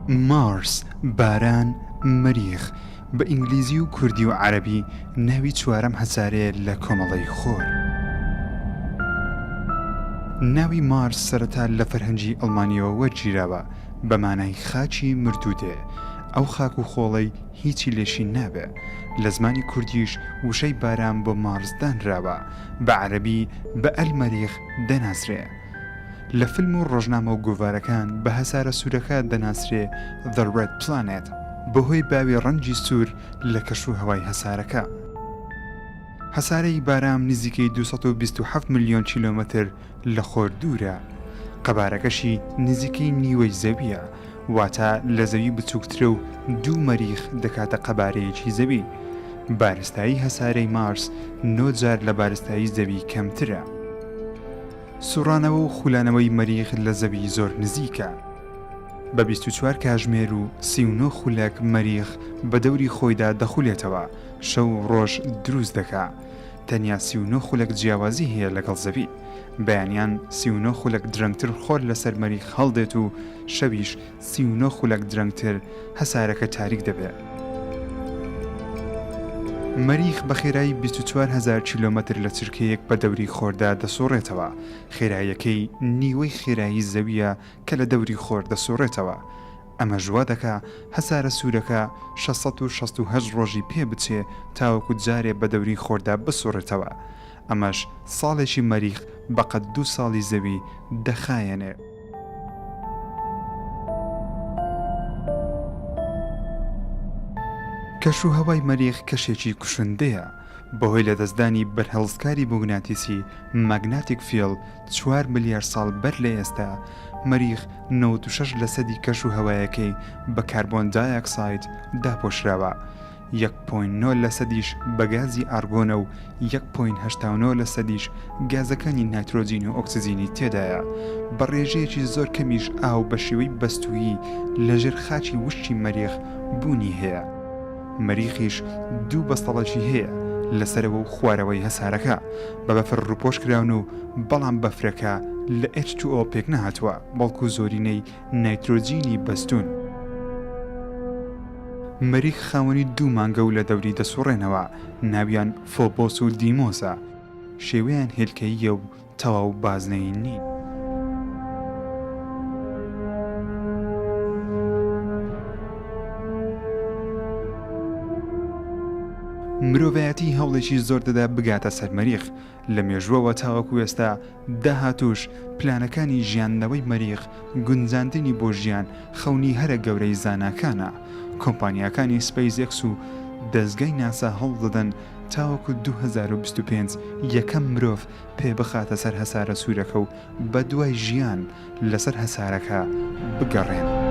مارس، باران، مەریخ، بە ئینگلیزی و کوردی و عەرەبی ناوی چوارەم هەسارەیە لە کۆمەڵەی خۆر. ناوی مارس سەرەتا لە فەرهەنگی ئەڵمانییەوە وەرگیراوە، بە مانای خاکی مردوو دێ، ئەو خاک و خۆڵەی هیچی لێ شین نابێ. لە زمانی کوردیش وشەی بارام بۆ مارس دانراوە، بە عەرەبی بە ئەلمەریخ دەناسرێ. لە فیلم و ڕۆژنامە و گۆڤارەکان بە هەسارە سوورەکە دەناسرێ The Red Planet بەهۆی باوی ڕەنگی سوور لە کەش و هەوای هەسارەکە. هەسارەی بارام نزیکەی 227 ملیۆن کیلۆمەتر لە خۆر دوورە، قەبارەکەشی نزیکەی نیوەی زەوییە، واتە لە زەوی بچووکترە و دوو مەریخ دەکاتە قەبارەیەکی زەوی. بارستایی هەسارەی مارس نۆ جار لە بارستایی زەوی کەمترە. سوڕانەوە و خولانەوەی مەریخ لە زەوی زۆر نزیکە. بە 24 کاژمێر و 39 خولەک مەریخ بە دەوری خۆیدا دەخولێتەوە، شەو و ڕۆژ دروست دەکا. تەنیا 39 خولەک جیاوازی هەیە لەگەڵ زەوی. بەیانیان 39 خولەک درەنگتر خۆر لەسەر مەریخ هەڵدێت و شەویش 39 خولەک درەنگتر هەسارەکە تاریک دەبێ. مەریخ بە خێرایی 24 هەزار کیلۆمەتر لە چرکەیەک بە دەوری خۆردا دەسوڕێتەوە، خێراییەکەی نیوەی خێرایی زەوییە کە لە دەوری خۆر دەسوڕێتەوە. ئەمەش وا دەکا هەسارە سوورەکە 668 ڕۆژی پێ بچێ تاوەکو جارێ بە دەوری خۆردا بسوڕێتەوە. ئەمەش ساڵێکی مەریخ بە قەد دوو ساڵی زەوی دەخایەنێ. کەشوهەوای مەریخ کەشێکی کوشندەیە، بەهۆی لەدەستدانی بەرهەڵستکاری موگناتیسی Magnetic Field چوار ملیار ساڵ بەر لە ئێستا، مەریخ 96 لەسەدی کەشوهەوایەکەی بە کاربۆن دایۆکساید داپۆشراوە، یەک point نۆ لەسەدیش بە گازی ئارگۆنە و یەک point 89 لەسەدیش گازەکانی نایترۆجین و ئۆکسجینی تێدایە، بە ڕێژەیەکی زۆر کەمیش ئاو بە شێوەی بەستوویی لەژێر خاکی وشکی مەریخ بوونی هەیە. مەریخیش دوو بەستەڵەکی هەیە لە سەرەوە و خوارەوەی هەسارەکە بە بەفر ڕووپۆش کراون و بەڵام بەفرەکە لە H2O پێکنەهاتووە بەڵکو زۆرینەی نایترۆجینی بەستوون. مەریخ خاوەنی دوو مانگە و لە دەوری دەسوڕێنەوە، ناویان فۆبۆس و دیمۆسە، شێوەیان هێلکەییە و تەواو بازنەیی نین. مرۆڤایەتی هەوڵێکی زۆر دەدا بگاتە سەر مەریخ، لە مێژووەوە تاوەکو ئێستا، داهاتووش، پلانەکانی ژیاندنەوەی مەریخ، گونجاندنی بۆ ژیان خەونی هەرە گەورەی زاناکانە. کۆمپانیاکانی سپەیس ئێکس و دەزگای ناسا هەوڵدەدەن تاوەکو 2025 یەکەم مرۆڤ پێ بخاتە سەر هەسارە سوورەکە و بەدوای ژیان لەسەر هەسارەکە بگەڕێن.